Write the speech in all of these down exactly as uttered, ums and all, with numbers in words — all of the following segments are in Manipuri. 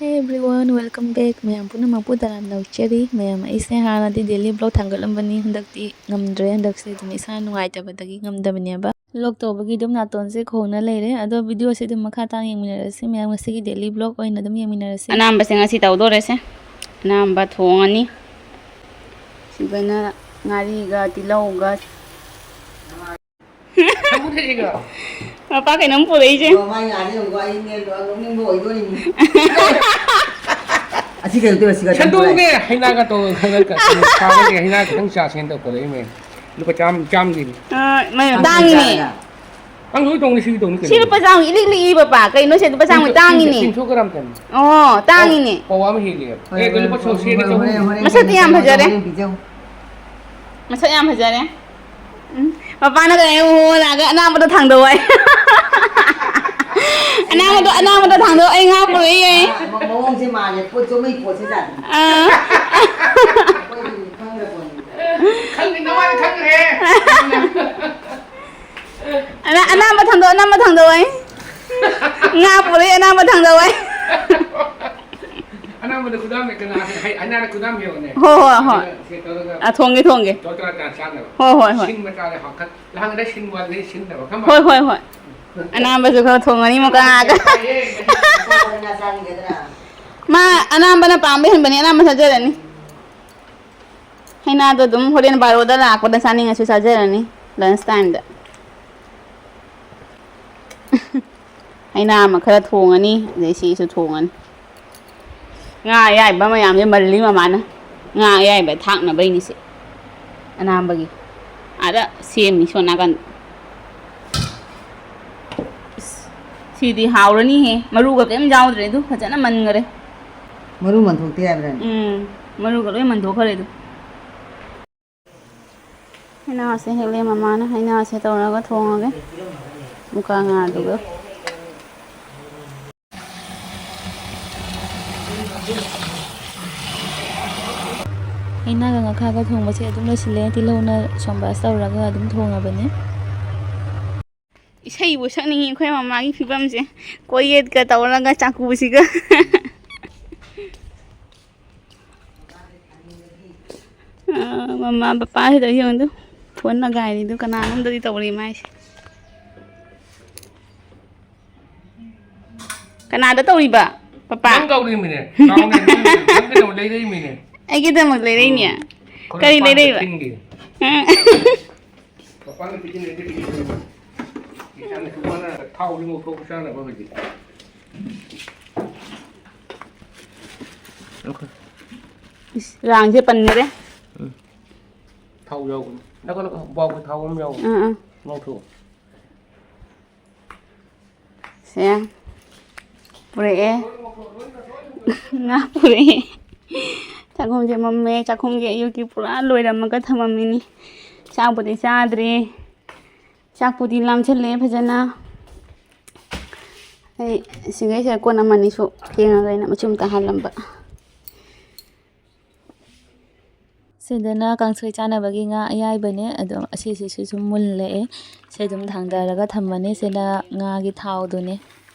Hey everyone, welcome back. ꯃꯌꯥꯝ ꯄꯨꯝꯅꯃꯛꯄꯨ ꯇꯔꯥꯝꯅ ꯑꯣꯛꯆꯔꯤ꯫ ꯃꯌꯥꯝ, ꯑꯩꯁꯦ ꯍꯥꯟꯅꯗꯤ daily vlog ꯊꯥꯡꯒꯠꯂꯝꯕꯅꯤ, ꯍꯟꯗꯛꯇꯤ ꯉꯝꯗ꯭ꯔꯦ꯫ ꯍꯟꯗꯛꯁꯦ ꯑꯗꯨꯝ ꯏꯁꯥ ꯅꯨꯡꯉꯥꯏꯇꯕꯗꯒꯤ ꯉꯝꯗꯕꯅꯦꯕ꯫ Vlog ꯇꯧꯕꯒꯤ ꯑꯗꯨꯝ ꯅꯥꯇꯣꯟꯁꯦ ꯈꯣꯡꯅ ꯂꯩꯔꯦ꯫ ꯑꯗꯣ video ꯁꯦ ꯑꯗꯨꯝ ꯃꯈꯥ ꯇꯥꯅ ꯌꯦꯡꯃꯤꯟꯅꯔꯁꯤ꯫ ꯃꯌꯥꯝ, ꯉꯁꯤꯒꯤ daily vlog ꯑꯣꯏꯅ ꯑꯗꯨꯝ ꯌꯦꯡꯃꯤꯟꯅꯔꯁꯤ꯫ ꯑꯅꯥꯝꯕꯁꯦ ꯉꯁꯤ ꯇꯧꯗꯣꯔꯦꯁꯦ꯫ ꯑꯅꯥꯝꯕ ꯊꯣꯡꯉꯅꯤ꯫ ꯁꯤꯗꯅ ꯉꯥꯔꯤꯒ ꯇꯤꯜꯍꯧꯒ ꯃꯄꯥ ꯀꯩꯅꯣꯝ ꯄꯨꯔꯛꯏꯁꯦ꯫ ꯑꯣ, ꯃꯥꯏ ꯉꯥꯁꯦ ꯌꯦꯡꯉꯨꯀꯣ, ꯑꯩ ꯅꯦ ꯅꯣꯛꯅꯤꯡꯕ ꯑꯣꯏꯗꯣꯔꯤꯅꯤ꯫ ꯑꯁꯤ ꯀꯩꯗꯧꯗꯣꯏꯕ, ꯁꯤꯒ ꯁꯦꯟꯗꯣꯡꯅꯦ, ꯍꯩꯅꯥꯒ ꯇꯧꯔꯒ ꯈꯔ ꯀ-, ꯀꯥꯕꯅꯦ, ꯍꯩꯅꯥ ꯈꯤꯇꯪ ꯆꯥꯁꯦꯅ ꯇꯧꯔꯛꯏꯃꯦ꯫ ꯂꯨꯄꯥ ꯆꯥꯝ-, ꯆꯥꯝꯒꯤꯅꯤ꯫ ꯑ, ꯃꯥꯏ ꯇꯥꯡꯉꯤꯅꯦ꯫ ꯅꯪ ꯂꯣꯏ ꯇꯧꯅꯤ, ꯁꯤꯒꯤ ꯇꯧꯅꯤ ꯁꯤ ꯀꯩꯅꯣ? ꯂꯨꯄꯥ ꯆꯥꯝꯃꯒꯤ ꯏꯂꯤꯛ ꯂꯤꯛꯏ, ꯄꯄꯥ꯫ ꯀꯩꯅꯣ ꯁꯦ, ꯂꯨꯄꯥ ꯆꯥꯝꯃꯒꯤ ꯇꯤꯟꯊꯣꯛ-, ꯇꯥꯡꯉꯤꯅꯦ꯫ ꯇꯤꯟꯊꯣꯛꯈ꯭ꯔꯕ ꯀꯩꯅꯣ? ꯑꯣ, ꯇꯥꯡꯉꯤꯅꯦ꯫ ꯄꯋꯥ ꯑꯃ ꯍꯦꯜꯂꯦꯕ꯫ ꯍꯣꯏ, ꯑꯦ, ꯍꯣꯏ, ꯂꯨꯄꯥ ꯍꯣꯏ, ꯁꯣꯁꯦꯗ ꯍꯣꯔꯦꯟ, ꯆꯍꯨꯝ꯫ ꯍꯣꯔꯦꯟ, ꯍꯣꯔꯦꯟ ꯃꯁꯛꯇꯤ ꯌꯥꯝ ꯀꯩꯅꯣ ꯐꯖꯔꯦ꯫ ꯍꯣꯔꯦꯟ ꯄꯤꯖꯧ꯫ ꯃꯁꯛ ꯌꯥꯝ ꯐꯖꯔꯦ꯫ ꯎꯝ, ꯃꯄꯥꯅ ꯀꯩꯅꯣ ꯃꯉꯣꯟꯗ ꯑꯅꯥꯕꯗꯣ ꯊꯥꯡꯗꯧ ꯍꯥꯏ꯫ ꯑꯅꯥꯕꯗꯣ, ꯑꯅꯥꯕꯗꯣ ꯊꯥꯡꯗꯧ, ꯑꯩ ꯉꯥ ꯄꯨꯔꯛꯏ ꯌꯥꯏ꯫ ꯃ-, ꯃꯑꯣꯡꯁꯦ ꯃꯥꯜꯂꯦ, ꯄꯣꯠ ꯆꯣꯃꯩ ꯄꯣꯠꯁꯦ ꯖꯥꯠꯅꯤ꯫ ꯑꯥ꯫ ꯑꯩꯈꯣꯏꯗꯤ ꯈꯪꯗ꯭ꯔ ꯄꯣꯠꯅꯤ꯫ ꯈꯪꯗꯦ, ꯅꯃꯥꯏ ꯈꯪꯗ꯭ꯔꯦ꯫ ꯑꯅꯥ-, ꯑꯅꯥꯕ ꯊꯥꯡꯗꯧ, ꯑꯅꯥꯕ ꯊꯥꯡꯗꯧ ꯍꯥꯏ꯫ ꯉꯥ ꯄꯨꯔꯛꯏ, ꯑꯅꯥꯕ ꯊꯥꯡꯗꯧ ꯍꯥꯏ꯫ ꯑꯅꯥꯕꯗ ꯈꯨꯗꯥꯝꯅꯦ, ꯀꯅꯥ ꯍꯥꯏ-, ꯍꯥꯏ-, ꯑꯅꯥꯗ ꯈꯨꯗꯥꯝ ꯍꯦꯛꯑꯣꯅꯦ꯫ ꯍꯣꯏ, ꯍꯣꯏ, ꯍꯣꯏ꯫ ꯑꯗꯨꯒ ꯁꯦ ꯇꯧꯔꯒ ꯑ, ꯊꯣꯡꯒꯦ, ꯊꯣꯡꯒꯦ꯫ ꯇꯣꯇꯔ ꯆꯥ ꯆꯥꯅꯕ꯫ ꯍꯣꯏ, ꯍꯣꯏ, ꯍꯣꯏ꯫ ꯁꯤꯟꯕ ꯆꯥꯔꯦ ꯍꯥꯎꯈꯠ-, ꯂꯍꯥꯡꯗ ꯁꯤꯟꯕ ꯋꯥꯠꯂꯤ, ꯁꯤꯟꯗꯕ ꯈꯪꯕ? ꯍꯣꯏ, ꯍꯣꯏ, ꯍꯣꯏ꯫ ꯑꯅꯥꯝꯕꯁꯨ ꯈꯔ ꯊꯣꯡꯉꯅꯤ ꯑꯃꯨꯛꯀ ꯉꯥꯏꯍꯥꯛ꯫ ꯇꯥꯏꯌꯦ꯫ ꯃꯥ ꯑꯅꯥꯝꯕꯅ ꯄꯥꯝꯕ ꯍꯦꯟꯕꯅꯤ, ꯑꯅꯥꯝꯕ ꯆꯥꯖꯔꯅꯤ꯫ ꯍꯩꯅꯥꯗꯣ ꯑꯗꯨꯝ ꯍꯣꯔꯦꯟ ꯕꯥꯔꯣꯗ ꯂꯥꯛꯄꯗ ꯆꯥꯅꯤꯡꯉꯁꯨ ꯆꯥꯖꯔꯅꯤ, lunch time ꯗ꯫ ꯍꯩꯅꯥ ꯑꯃ ꯈꯔ ꯊꯣꯡꯉꯅꯤ, ꯑꯗꯩ ꯁꯤꯁꯨ ꯊꯣꯡꯉꯅꯤ꯫ ꯉꯥ ꯑꯌꯥꯏꯕ ꯃꯌꯥꯝꯁꯦ ꯃꯜꯂꯤ ꯃꯃꯥꯅ꯫ ꯉꯥ ꯑꯌꯥꯏꯕ ꯊꯥꯛꯅꯕꯩꯅꯤ ꯁꯤ꯫ ꯑꯅꯥꯝꯕꯒꯤ꯫ ꯑꯥꯗ ꯁꯦꯝꯃꯤ ꯁꯣꯝ ꯅꯥꯀꯟꯗ꯫ ꯏꯁ, ꯁꯤꯗꯤ ꯍꯥꯎꯔꯅꯤꯍꯦ꯫ ꯃꯔꯨꯒ ꯀꯩꯝ ꯌꯥꯎꯗ꯭ꯔꯦ ꯑꯗꯨ, ꯐꯖꯅ ꯃꯟꯈꯔꯦ꯫ ꯃꯔꯨ ꯃꯟꯊꯣꯛꯇꯦ ꯍꯥꯏꯕ꯭ꯔꯥꯅꯦ? ꯎꯝ, ꯃꯔꯨꯒ ꯂꯣꯏ ꯃꯟꯊꯣꯛꯈ꯭ꯔꯦ ꯑꯗꯨ꯫ ꯍꯩꯅꯥꯁꯦ ꯍꯦꯛꯂꯦ ꯃꯃꯥꯅ, ꯍꯩꯅꯥꯁꯦ ꯇꯧꯔꯒ ꯊꯣꯡꯉꯒꯦ ꯃꯨꯀꯥ ꯉꯥꯗꯨꯒ꯫ ꯍꯩꯅꯥꯒ ꯉꯥꯈꯥꯒ ꯊꯣꯡꯕꯁꯦ ꯑꯗꯨꯝ ꯂꯣꯏꯁꯤꯜꯂꯦ꯫ ꯇꯤꯜꯍꯧꯅ ꯁꯣꯝꯕꯥꯁ ꯇꯧꯔꯒ ꯑꯗꯨꯝ ꯊꯣꯡꯉꯕꯅꯦ꯫ ꯏꯁꯩꯕꯨ ꯁꯛꯅꯤꯡꯉꯤ ꯑꯩꯈꯣꯏ ꯃꯃꯥꯒꯤ ꯐꯤꯕꯝꯁꯦ꯫ ꯀꯣꯌꯦꯠꯀ ꯇꯧꯔꯒ ꯆꯥꯛꯀꯨꯁꯤꯒ꯫ ꯑ, ꯃꯃꯥ ꯕꯕꯥꯁꯤꯗ ꯌꯦꯡꯉꯨ꯫ ꯐꯣꯟ ꯅꯒꯥꯏꯔꯤꯗꯨ ꯀꯅꯥꯅꯣꯝꯗꯗꯤ ꯇꯧꯔꯤ ꯃꯥꯏꯁꯦ꯫ ꯀꯅꯥꯗ ꯇꯧꯔꯤꯕ, ꯄꯄꯥ? ꯅꯪ ꯇꯧꯔꯤꯃꯤꯅꯦ꯫ ꯅꯪꯒꯤꯗꯃꯛ ꯂꯩꯔꯛꯏꯃꯤꯅꯦ꯫ ꯑꯩꯒꯤꯗꯃꯛ ꯂꯩꯔꯛꯏꯅꯦ? ꯎꯝ꯫ ꯀꯔꯤ ꯂꯩꯔꯛꯏꯕ? ꯎꯝ꯫ ꯃꯄꯥꯅ ꯄꯤꯁꯤꯟ ꯂꯩꯔꯛꯏ꯫ ꯏꯁꯥꯅ ꯁꯨꯝ ꯍꯣꯠꯅꯔꯒ ꯊꯥꯎꯁꯨ ꯉꯧꯊꯣꯛꯑꯒ ꯆꯥꯅꯕ ꯍꯧꯖꯤꯛ꯫ ꯏꯁ, ꯔꯥꯡꯁꯦ ꯄꯟꯈꯔꯦ꯫ ꯎꯝ꯫ ꯊꯥꯎ ꯌꯥꯎꯕꯅꯤ꯫ ꯅꯥꯀꯟ ꯕꯥꯎꯒꯤ ꯊꯥꯎ ꯑꯃ ꯌꯥꯎꯕꯅꯤ꯫ ꯑꯥ, ꯑꯥ꯫ ꯉꯧꯊꯣꯛꯑꯣ꯫ ꯁꯦ꯫ ꯄꯨꯔꯛꯑꯦ꯫ ꯉꯥ ꯄꯨꯔꯛꯑꯦ꯫ ꯆꯥꯛꯈꯨꯝꯁꯦ ꯃꯝꯃꯦ꯫ ꯆꯥꯛꯈꯨꯝꯒꯤ ꯑꯌꯨꯛꯀꯤ ꯄꯨꯔꯥ ꯂꯣꯏꯔꯝꯃꯒ ꯊꯝꯃꯝꯃꯤꯅꯤ꯫ ꯆꯥꯛꯄꯨꯗꯤ ꯆꯥꯗ꯭ꯔꯤ꯫ ꯆꯥꯛꯄꯨꯗꯤ ꯂꯥꯝꯁꯤꯜꯂꯛꯑꯦ ꯐꯖꯅ꯫ ꯑꯩ ꯁꯤꯡꯈꯩꯁꯦ ꯀꯣꯟ ꯑꯃꯅꯤꯁꯨ ꯐꯦꯡꯉꯒ ꯑꯩꯅ ꯃꯆꯨꯝ ꯇꯥꯍꯜꯂꯝꯕ꯫ ꯁꯤꯗꯅ ꯀꯥꯡꯁꯣꯏ ꯆꯥꯅꯕꯒꯤ ꯉꯥ ꯑꯌꯥꯏꯕꯅꯦ꯫ ꯑꯗꯣ ꯑꯁꯤꯁꯤꯁꯨ ꯁꯨꯝ ꯃꯨꯜꯂꯛꯑꯦ꯫ ꯁꯤ ꯑꯗꯨꯝ ꯊꯥꯡꯗꯔꯒ ꯊꯝꯃꯅꯤ꯫ ꯁꯤꯅ ꯉꯥꯒꯤ ꯊꯥꯎꯗꯨꯅꯦ꯫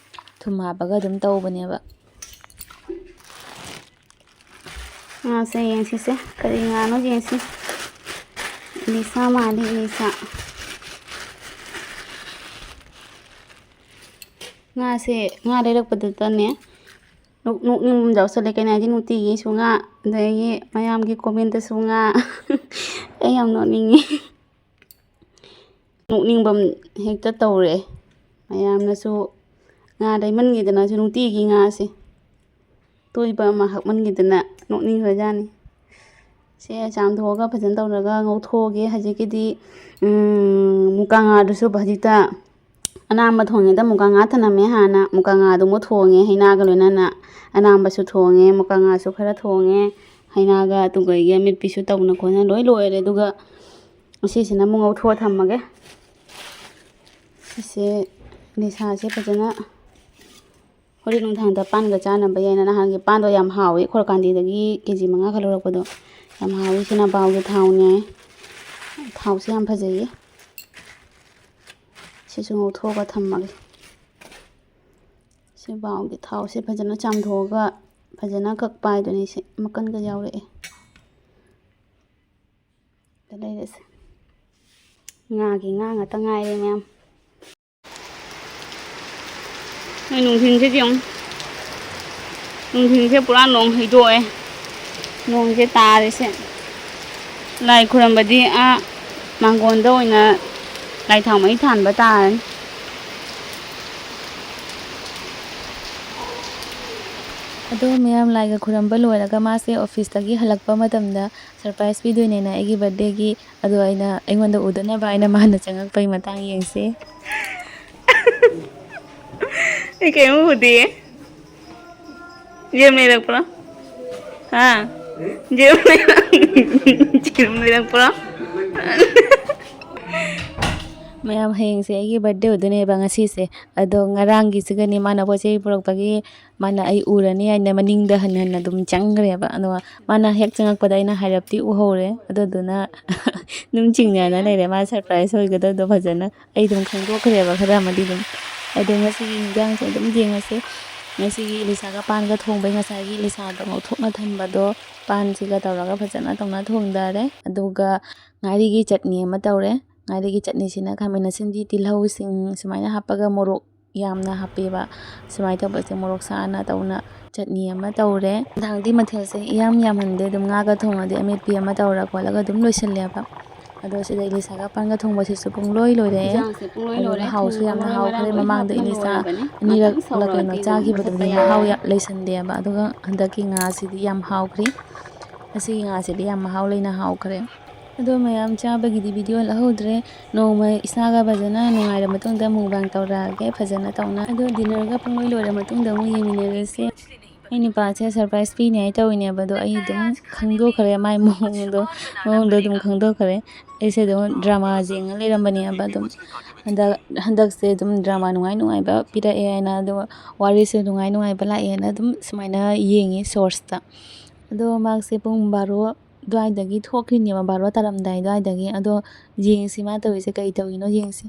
ꯊꯨꯝ ꯍꯥꯞꯄꯒ ꯑꯗꯨꯝ ꯇꯧꯕꯅꯦꯕ꯫ ꯉꯥꯁꯦ ꯌꯦꯡꯁꯤꯁꯦ꯫ ꯀꯔꯤ ꯉꯥꯅꯣ ꯌꯦꯡꯁꯤ꯫ ꯏꯂꯤꯁꯥ ꯃꯥꯜꯂꯤ, ꯏꯂꯤꯁꯥ꯫ ꯉꯥꯁꯦ, ꯉꯥ ꯂꯩꯔꯛꯄꯗꯨꯗꯅꯦ, ꯅꯣꯛ-, ꯅꯣꯛꯅꯤꯡꯕ ꯑꯃ ꯌꯥꯎꯁꯜꯂꯦ꯫ ꯀꯩꯅꯣ ꯍꯥꯏꯗꯤ, ꯅꯨꯡꯇꯤꯒꯤꯁꯨ ꯉꯥ, ꯑꯗꯒꯤ ꯃꯌꯥꯝꯒꯤ comment ꯇꯁꯨ ꯉꯥ꯫ ꯑꯩ ꯌꯥꯝ ꯅꯣꯛꯅꯤꯡꯉꯤ꯫ ꯅꯣꯛꯅꯤꯡꯕ ꯑꯃ ꯍꯦꯛꯇ ꯇꯧꯔꯦ꯫ ꯃꯌꯥꯝꯅꯁꯨ ꯉꯥ ꯂꯩꯃꯟꯈꯤꯗꯅꯁꯨ ꯅꯨꯡꯇꯤꯒꯤ ꯉꯥꯁꯦ꯫ ꯇꯣꯏꯕ ꯑꯃ ꯍꯥꯞꯃꯟꯈꯤꯗꯅ ꯅꯣꯛꯅꯤꯡꯈ꯭ꯔꯖꯥꯠꯅꯤ꯫ ꯁꯦ ꯆꯥꯝꯊꯣꯛꯑꯒ ꯐꯖꯅ ꯇꯧꯔꯒ ꯉꯧꯊꯣꯛꯑꯒꯦ꯫ ꯍꯧꯖꯤꯛꯀꯤꯗꯤ, ꯎꯝ, ꯃꯨꯀꯥ ꯉꯥꯗꯨꯁꯨ ꯍꯧꯖꯤꯛꯇ ꯑꯅꯥꯝꯕ ꯊꯣꯡꯉꯦꯗ꯫ ꯃꯨꯀꯥ ꯉꯥ ꯊꯅꯝꯃꯦ ꯍꯥꯟꯅ꯫ ꯃꯨꯀꯥ ꯉꯥꯗꯨ ꯑꯃꯨꯛ ꯊꯣꯡꯉꯦ ꯍꯩꯅꯥꯒ ꯂꯣꯏꯅꯅ꯫ ꯑꯅꯥꯝꯕꯁꯨ ꯊꯣꯡꯉꯦ, ꯃꯨꯀꯥ ꯉꯥꯁꯨ ꯈꯔ ꯊꯣꯡꯉꯦ, ꯍꯩꯅꯥꯒ ꯑꯗꯨꯒ ꯑꯩꯒꯤ ꯑꯃꯦꯠꯄꯤꯁꯨ ꯇꯧꯅ ꯈꯣꯠꯅ ꯂꯣꯏ ꯂꯣꯏꯔꯦ꯫ ꯑꯗꯨꯒ ꯑꯁꯤꯁꯤꯅ ꯑꯃꯨꯛ ꯉꯧꯊꯣꯛꯑ ꯊꯝꯃꯒꯦ꯫ ꯁꯤꯁꯦ ꯂꯤꯁꯥꯁꯦ ꯐꯖꯅ ꯍꯣꯔꯦꯟ ꯅꯨꯡꯗꯥꯡꯗ ꯄꯥꯟꯒ ꯆꯥꯅꯕ ꯌꯥꯏꯅ꯫ ꯅꯍꯥꯟꯒꯤ ꯄꯥꯟꯗꯣ ꯌꯥꯝ ꯍꯥꯎꯋꯤ, ꯈꯣꯔꯀꯥꯟꯗꯤꯗꯒꯤ ꯀꯦ ꯖꯤ ꯃꯉꯥ ꯈꯛ ꯂꯧꯔꯛꯄꯗꯣ ꯌꯥꯝ ꯍꯥꯎꯋꯤ꯫ ꯁꯤꯅ ꯕꯥꯎꯒꯤ ꯊꯥꯎꯅꯦ꯫ ꯊꯥꯎꯁꯦ ꯌꯥꯝ ꯐꯖꯩꯌꯦ꯫ ꯁꯤꯁꯨ ꯉꯧꯊꯣꯛꯑꯒ ꯊꯝꯃꯒꯦ꯫ ꯁꯤ ꯕꯥꯎꯒꯤ ꯊꯥꯎꯁꯦ ꯐꯖꯅ ꯆꯥꯝꯊꯣꯛꯑꯒ ꯐꯖꯅ ꯀꯛꯄ ꯍꯥꯏꯗꯨꯅꯤ꯫ ꯁꯤ ꯃꯀꯟꯒ ꯌꯥꯎꯔꯛꯑꯦ꯫ ꯂꯩꯔꯁꯦ꯫ ꯉꯥꯒꯤ ꯉꯥ ꯉꯥꯛꯇ ꯉꯥꯏꯔꯦ ꯃꯌꯥꯝ꯫ ꯅꯣꯏ ꯅꯨꯡꯊꯤꯟꯁꯤꯗꯤ ꯌꯦꯡꯉꯨ꯫ ꯅꯨꯡꯊꯤꯟꯁꯦ ꯄꯨꯔꯥ ꯅꯣꯡ ꯍꯩꯗꯣꯛꯑꯦ꯫ ꯅꯣꯡꯁꯦ ꯇꯥꯔꯤꯁꯦ꯫ ꯂꯥꯏ ꯈꯨꯔꯝꯕꯗꯤ ꯑꯥ ꯃꯥꯡꯒꯣꯟꯗ ꯑꯣꯏꯅ ꯂꯥꯏ ꯊꯥꯎꯃꯩ ꯊꯥꯟꯕ ꯇꯥꯔꯅꯤ꯫ ꯑꯗꯣ ꯃꯌꯥꯝ ꯂꯥꯏꯒ ꯈꯨꯔꯝꯕ ꯂꯣꯏꯔꯒ ꯃꯥꯁꯦ ꯑꯣꯐꯤꯁꯇꯒꯤ ꯍꯜꯂꯛꯄ ꯃꯇꯝꯗ ꯁꯔꯄ꯭ꯔꯥꯏꯁ ꯄꯤꯗꯣꯏꯅꯦꯅ ꯑꯩꯒꯤ ꯕꯥꯔꯗꯦꯒꯤ, ꯑꯗꯣ ꯑꯩꯅ, ꯑꯩꯉꯣꯟꯗ ꯎꯗꯅꯕ ꯑꯩꯅ ꯃꯥꯅ ꯆꯪꯉꯛꯄꯒꯤ ꯃꯇꯥꯡ ꯌꯦꯡꯁꯦ꯫ ꯑꯩ ꯀꯩꯝ ꯎꯗꯤꯌꯦ꯫ ꯌꯦꯟ ꯂꯩꯔꯛꯄ꯭ꯔꯣ? ꯍꯥ? ꯌꯦꯟ ꯂꯩꯔꯛ-, ꯌꯦꯟ ꯂꯩꯔꯛꯄ꯭ꯔꯣ? ꯃꯌꯥꯝ, ꯍꯌꯦꯡꯁꯦ ꯑꯩꯒꯤ ꯕꯥꯔꯗꯦ ꯑꯣꯏꯗꯣꯏꯅꯦꯕ ꯉꯁꯤꯁꯦ꯫ ꯑꯗꯣ ꯉꯔꯥꯡꯒꯤꯁꯤꯒꯅꯤ ꯃꯥꯅ ꯄꯣꯠ ꯆꯩ ꯄꯨꯔꯛꯄꯒꯤ ꯃꯥꯅ ꯑꯩ ꯎꯔꯅꯤ ꯍꯥꯏꯅ ꯃꯅꯤꯡꯗ ꯍꯟ ꯍꯟꯅ ꯑꯗꯨꯝ ꯆꯪꯈ꯭ꯔꯦꯕ꯫ ꯑꯗꯣ ꯃꯥꯅ ꯍꯦꯛ ꯆꯪꯉꯛꯄꯗ ꯑꯩꯅ ꯍꯥꯏꯔꯞꯇꯤ ꯎꯍꯧꯔꯦ꯫ ꯑꯗꯨꯗꯨꯅ ꯑꯗꯨꯝ ꯆꯤꯡꯅꯅ ꯂꯩꯔꯦ꯫ ꯃꯥ ꯁꯔꯄ꯭ꯔꯥꯏꯁ ꯑꯣꯏꯒꯗꯕꯗꯣ ꯐꯖꯅ ꯑꯩ ꯑꯗꯨꯝ ꯈꯪꯗꯣꯛꯈ꯭ꯔꯦꯕ ꯈꯔ ꯑꯃꯗꯤ ꯑꯗꯨꯝ꯫ ꯑꯗꯣ ꯉꯁꯤꯒꯤ ꯏꯟꯖꯥꯡꯁꯦ ꯑꯗꯨꯝ ꯌꯦꯡꯉꯁꯦ꯫ ꯉꯁꯤꯒꯤ ꯏꯂꯤꯁꯥꯒ ꯄꯥꯟꯒ ꯊꯣꯡꯕꯩ ꯉꯁꯥꯏꯒꯤ ꯏꯂꯤꯁꯥꯗꯣ ꯉꯧꯊꯣꯛꯅ ꯊꯝꯕꯗꯣ ꯄꯥꯟꯁꯤꯒ ꯇꯧꯔꯒ ꯐꯖꯅ ꯇꯧꯅ ꯊꯣꯡꯊꯔꯦ꯫ ꯑꯗꯨꯒ ꯉꯥꯔꯤꯒꯤ ꯆꯠꯅꯤ ꯑꯃ ꯇꯧꯔꯦ꯫ ꯉꯥꯔꯤꯒꯤ ꯆꯠꯅꯤꯁꯤꯅ ꯈꯥꯃꯦꯟ ꯑꯁꯤꯟꯕꯤ, ꯇꯤꯜꯍꯧꯁꯤꯡ ꯁꯨꯃꯥꯏꯅ ꯍꯥꯞꯄꯒ ꯃꯣꯔꯣꯛ ꯌꯥꯝꯅ ꯍꯥꯞꯄꯦꯕ꯫ ꯁꯨꯃꯥꯏꯅ ꯇꯧꯕꯁꯦ ꯃꯣꯔꯣꯛ ꯁꯥꯅ ꯇꯧꯅ ꯆꯠꯅꯤ ꯑꯃ ꯇꯧꯔꯦ꯫ ꯌꯦꯟꯁꯥꯡꯗꯤ ꯃꯊꯦꯜꯁꯦ ꯏꯌꯥꯝ ꯌꯥꯝꯍꯟꯗꯦ꯫ ꯑꯗꯨꯝ ꯉꯥꯒ ꯊꯣꯡꯉꯗꯤ ꯑꯃꯦꯠꯄꯤ ꯑꯃ ꯇꯧꯔ ꯈꯣꯠꯂꯒ ꯑꯗꯨꯝ ꯂꯣꯏꯁꯤꯜꯂꯦꯕ꯫ ꯑꯗꯣ ꯁꯤꯗ ꯏꯂꯤꯁꯥꯒ ꯄꯥꯟꯒ ꯊꯣꯡꯕꯁꯤꯁꯨ ꯄꯨꯡꯂꯣꯏ ꯂꯣꯏꯔꯦ꯫ ꯏꯟꯖꯥꯡꯁꯦ ꯄꯨꯡꯂꯣꯏ ꯑꯗꯨꯒ ꯂꯣꯏꯔꯦ꯫ ꯍꯥꯎꯁꯨ ꯊꯨꯝꯒ ꯌꯥꯝꯅ ꯃꯔꯣꯏ ꯍꯥꯎꯈ꯭ꯔꯦ꯫ ꯃꯔꯥꯡ ꯂꯣꯏ ꯃꯃꯥꯡꯗ ꯍꯥꯞꯄ ꯏꯂꯤꯁꯥ ꯂꯣꯏꯔꯕꯅꯤ꯫ ꯑꯅꯤꯔꯛ ꯉꯥꯛꯇꯪ ꯂ ꯀꯩꯅꯣ ꯁꯧꯔꯛꯑꯗꯤ ꯑꯗꯨꯝ ꯆꯥꯈꯤꯕꯗꯨꯗꯤ ꯆꯠꯄ ꯃꯍꯥꯎ ꯌꯥꯔꯦ꯫ ꯌꯥ-, ꯂꯩꯁꯟꯗꯦꯕ꯫ ꯑꯗꯨꯒ ꯍꯟꯗꯛꯀꯤ ꯉꯥꯁꯤꯗꯤ ꯌꯥꯝ ꯍꯥꯎꯈ꯭ꯔꯤ꯫ ꯉꯁꯤꯒꯤ ꯉꯥꯁꯤꯗꯤ ꯌꯥꯝ ꯃꯍꯥꯎ ꯂꯩꯅ ꯍꯥꯎꯈ꯭ꯔꯦ꯫ ꯑꯗꯣ ꯃꯌꯥꯝ ꯆꯥꯕꯒꯤꯗꯤ ꯚꯤꯗꯤꯑꯣ ꯂꯧꯍꯧꯗ꯭ꯔꯦ꯫ ꯅꯣꯡꯃ ꯏꯁꯥꯒ ꯐꯖꯅ ꯅꯨꯡꯉꯥꯏꯔ ꯃꯇꯨꯡꯗ mukbang ꯇꯧꯔꯛꯑꯒꯦ ꯐꯖꯅ ꯇꯧꯅ꯫ ꯑꯗꯣ dinnerꯒ ꯄꯨꯡꯂꯣꯏ ꯂꯣꯏꯔ ꯃꯇꯨꯡꯗ ꯑꯃꯨꯛ ꯌꯦꯡꯃꯤꯟꯅꯔꯁꯦ꯫ ꯑꯩ ꯅꯨꯄꯥꯁꯦ surprise ꯄꯤꯅꯤ ꯍꯥꯏ ꯇꯧꯔꯤꯅꯦꯕ, ꯑꯗꯣ ꯑꯩ ꯑꯗꯨꯝ ꯈꯪꯗꯣꯛꯈ꯭ꯔꯦ ꯃꯥꯏ ꯃꯑꯣꯡꯗꯣ, ꯃꯑꯣꯡꯗꯣ ꯑꯗꯨꯝ ꯈꯪꯗꯣꯛꯈ꯭ꯔꯦ꯫ ꯑꯩꯁꯦ ꯑꯗꯨꯝ drama ꯌꯦꯡꯉ ꯂꯩꯔꯝꯕꯅꯦꯕ꯫ ꯑꯗꯨꯝ ꯍꯟꯗꯛ, ꯍꯟꯗꯛꯁꯦ ꯑꯗꯨꯝ drama ꯅꯨꯡꯉꯥꯏ ꯅꯨꯡꯉꯥꯏꯕ ꯄꯤꯔꯛꯑꯦ ꯍꯥꯏꯅ, ꯑꯗꯨꯒ ꯋꯥꯔꯤꯁꯨ ꯅꯨꯡꯉꯥꯏ ꯅꯨꯡꯉꯥꯏꯕ ꯂꯥꯛꯑꯦꯅ ꯑꯗꯨꯝ ꯁꯨꯃꯥꯏꯅ ꯌꯦꯡꯉꯤ sourceꯇ꯫ ꯑꯗꯣ ꯃꯥꯁꯦ ꯄꯨꯡ ꯕꯥꯔꯣ ꯑꯗꯨꯋꯥꯏꯗꯒꯤ ꯊꯣꯛꯈ꯭ꯔꯤꯅꯦꯕ, ꯕꯥꯔꯣ ꯇꯥꯔꯝꯗꯥꯏ ꯑꯗꯨꯋꯥꯏꯗꯒꯤ꯫ ꯑꯗꯣ ꯌꯦꯡꯁꯤ ꯃꯥ ꯇꯧꯔꯤꯁꯦ ꯀꯩ ꯇꯧꯔꯤꯅꯣ ꯌꯦꯡꯁꯤ꯫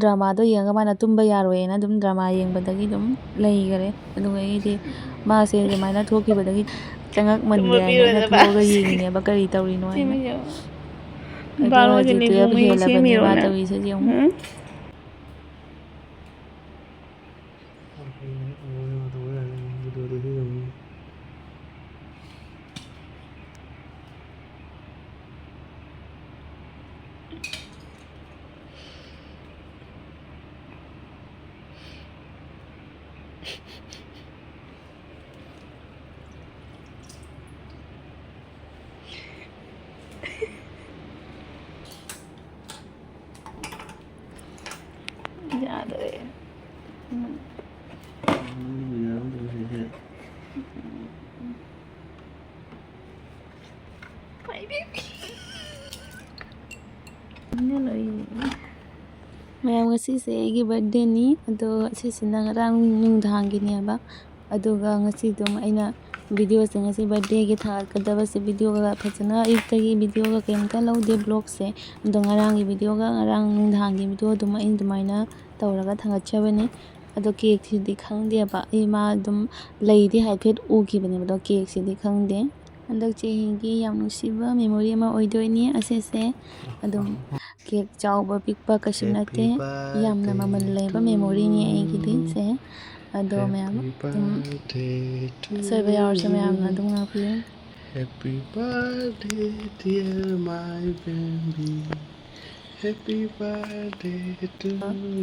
dramaꯗꯣ ꯌꯦꯡꯉꯒ ꯃꯥꯅ ꯇꯨꯝꯕ ꯌꯥꯔꯣꯏꯅ ꯑꯗꯨꯝ drama ꯌꯦꯡꯕꯗꯒꯤ ꯑꯗꯨꯝ ꯂꯩꯈꯔꯦ꯫ ꯑꯗꯨꯒꯩꯗꯤ ꯃꯥꯁꯦ ꯑꯗꯨꯃꯥꯏꯅ ꯊꯣꯛꯈꯤꯕꯗꯒꯤ ꯆꯪꯉꯛꯃꯟꯗꯦ ꯍꯥꯏꯅ ꯑꯩꯅ ꯊꯣꯛꯑꯒ ꯌꯦꯡꯉꯤꯅꯦꯕ ꯀꯔꯤ ꯇꯧꯔꯤꯅꯣ ꯍꯥꯏꯅ꯫ ꯑꯗꯣ ꯕꯥꯔꯣꯁꯦ ꯍꯧꯖꯤꯛ ꯅꯤꯐꯨ twelve ꯃꯤ ꯍꯦꯜꯂꯕꯅꯤ, ꯃꯥ ꯁꯦꯝꯃꯤꯔꯣꯅꯦ? ꯇꯧꯔꯤꯁꯦ ꯌꯦꯡꯉꯨ꯫ ꯎꯝ? ꯌꯥꯗ꯭ꯔꯦ꯫ ꯎꯝ꯫ ꯃꯌꯥꯝ, ꯉꯁꯤꯁꯦ ꯑꯩꯒꯤ birthdayꯅꯤ꯫ ꯑꯗꯣ ꯑꯁꯤꯁꯤꯅ ꯉꯔꯥꯡ ꯅꯨꯡꯗꯥꯡꯒꯤꯅꯦꯕ꯫ ꯑꯗꯨꯒ ꯉꯁꯤ ꯑꯗꯨꯝ ꯑꯩꯅ videoꯁꯦ, ꯉꯁꯤ birthdayꯒꯤ ꯊꯥꯒꯠꯀꯗꯕꯁꯦ, videoꯒ ꯐꯖꯅ ꯑꯌꯨꯛꯇꯒꯤ videoꯒ ꯀꯩꯝꯇ ꯂꯧꯗꯦ vlogꯁꯦ꯫ ꯑꯗꯣ ꯉꯔꯥꯡꯒꯤ videoꯒ ꯉꯔꯥꯡ ꯅꯨꯡꯗꯥꯡꯒꯤ video ꯑꯗꯨꯝ ꯑꯩꯅ ꯑꯗꯨꯃꯥꯏꯅ ꯇꯧꯔꯒ ꯊꯥꯒꯠꯆꯕꯅꯦ꯫ ꯑꯗꯣ cakeꯁꯤꯗꯤ ꯈꯪꯗꯦꯕ꯫ ꯑꯩ ꯃꯥ ꯑꯗꯨꯝ ꯂꯩꯗꯤ ꯍꯥꯏꯐꯦꯠ ꯎꯈꯤꯕꯅꯦꯕ, ꯑꯗꯣ cakeꯁꯤꯗꯤ ꯈꯪꯗꯦ꯫ ꯍꯟꯗꯛ ꯆꯍꯤꯒꯤ ꯌꯥꯝ ꯅꯨꯡꯁꯤꯕ memory ꯑꯃ ꯑꯣꯏꯗꯣꯏꯅꯤ ꯑꯁꯤꯁꯦ꯫ ꯑꯗꯨꯝ cake ꯆꯥꯎꯕ ꯄꯤꯛꯄ ꯀꯩꯁꯨ ꯅꯠꯇꯦ, ꯌꯥꯝꯅ ꯃꯃꯜ ꯂꯩꯕ memoryꯅꯤ ꯑꯩꯒꯤꯗꯤ ꯁꯦ꯫ ꯑꯗꯣ ꯃꯌꯥꯝ ꯑꯗꯨꯝ ꯑꯁꯣꯏꯕ ꯌꯥꯎꯔꯁꯨ ꯃꯌꯥꯝꯅ ꯑꯗꯨꯝ ꯉꯥꯛꯄꯤꯌꯨ꯫ Happy birthday, dear my baby. Happy birthday to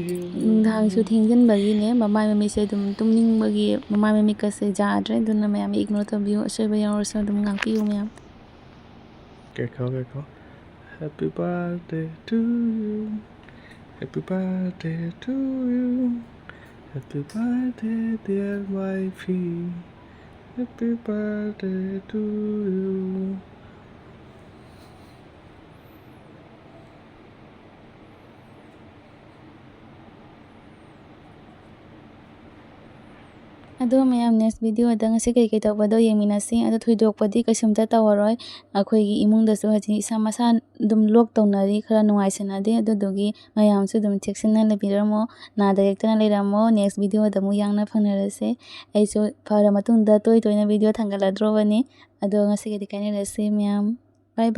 you. ꯅꯨꯡꯗꯥꯡꯁꯨ ꯊꯦꯡꯖꯤꯟꯕꯒꯤꯅꯦ, ꯃꯃꯥꯏ ꯃꯃꯤꯠꯁꯦ ꯑꯗꯨꯝ ꯇꯨꯝꯅꯤꯡꯕꯒꯤ ꯃꯃꯥꯏ ꯃꯃꯤꯠꯀꯁꯦ ꯌꯥꯗ꯭ꯔꯦ꯫ ꯑꯗꯨꯅ ꯃꯌꯥꯝ ignore ꯇꯧꯕꯤꯌꯨ, ꯑꯁꯣꯏꯕ ꯌꯥꯎꯔꯁꯨ ꯑꯗꯨꯝ ꯉꯥꯛꯄꯤꯌꯨ ꯃꯌꯥꯝ꯫ ꯀꯦꯛ ꯀꯛꯑꯣ, ꯀꯦꯛ ꯀꯛꯑꯣ꯫ Happy birthday to you. Happy birthday to you. Happy birthday, dear wifey. Happy birthday to you. ꯑꯗꯣ ꯃꯌꯥꯝ, next videoꯗ ꯉꯁꯤ ꯀꯩꯀꯩ ꯇꯧꯕꯗꯣ ꯌꯦꯡꯃꯤꯟꯅꯁꯤ꯫ ꯑꯗꯣ ꯊꯣꯏꯗꯣꯛꯄꯗꯤ ꯀꯩꯁꯨꯝꯇ ꯇꯧꯔꯔꯣꯏ꯫ ꯑꯩꯈꯣꯏꯒꯤ ꯏꯃꯨꯡꯗꯁꯨ ꯍꯧꯖꯤꯛ ꯏꯁꯥ ꯃꯁꯥ ꯑꯗꯨꯝ lock ꯇꯧꯅꯔꯤ, ꯈꯔ ꯅꯨꯡꯉꯥꯏꯁꯅꯗꯦ꯫ ꯑꯗꯨꯗꯨꯒꯤ ꯃꯌꯥꯝꯁꯨ ꯑꯗꯨꯝ ꯆꯦꯛꯁꯤꯟꯅ ꯂꯩꯕꯤꯔꯝꯃꯣ, ꯅꯥꯗ ꯌꯦꯛꯇꯅ ꯂꯩꯔꯝꯃꯣ꯫ Next videoꯗ ꯑꯃꯨꯛ ꯌꯥꯡꯅ ꯐꯪꯅꯔꯁꯦ꯫ ꯑꯩꯁꯨ ꯐꯔ ꯃꯇꯨꯡꯗ ꯇꯣꯏ ꯇꯣꯏꯅ video ꯊꯥꯡꯒꯠꯂꯗ꯭ꯔꯣꯕꯅꯤ꯫ ꯑꯗꯣ ꯉꯁꯤꯒꯤꯗꯤ ꯀꯥꯏꯅꯔꯁꯤ ꯃꯌꯥꯝ꯫ Bye bye꯫